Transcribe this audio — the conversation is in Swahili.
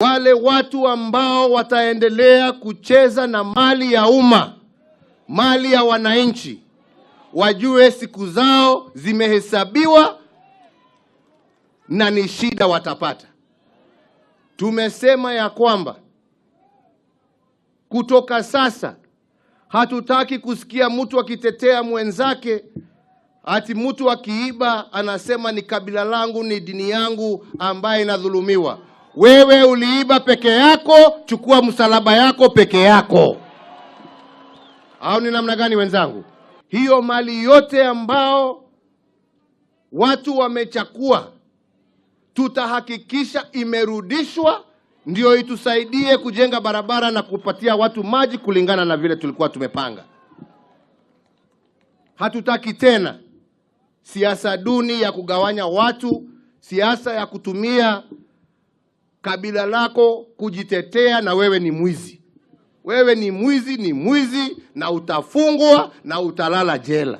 Wale watu ambao wataendelea kucheza na mali ya umma, mali ya wananchi, wajue siku zao zimehesabiwa na ni shida watapata. Tumesema ya kwamba kutoka sasa hatutaki kusikia mtu akitetea mwenzake, ati mtu akiiba anasema ni kabila langu, ni dini yangu ambaye inadhulumiwa. Wewe uliiba peke yako, chukua msalaba yako peke yako. Au ni namna gani wenzangu? Hiyo mali yote ambao watu wamechakua, tutahakikisha imerudishwa, ndio itusaidie kujenga barabara na kupatia watu maji kulingana na vile tulikuwa tumepanga. Hatutaki tena siasa duni ya kugawanya watu, siasa ya kutumia kabila lako kujitetea na wewe ni mwizi. Wewe ni mwizi, ni mwizi na utafungwa na utalala jela.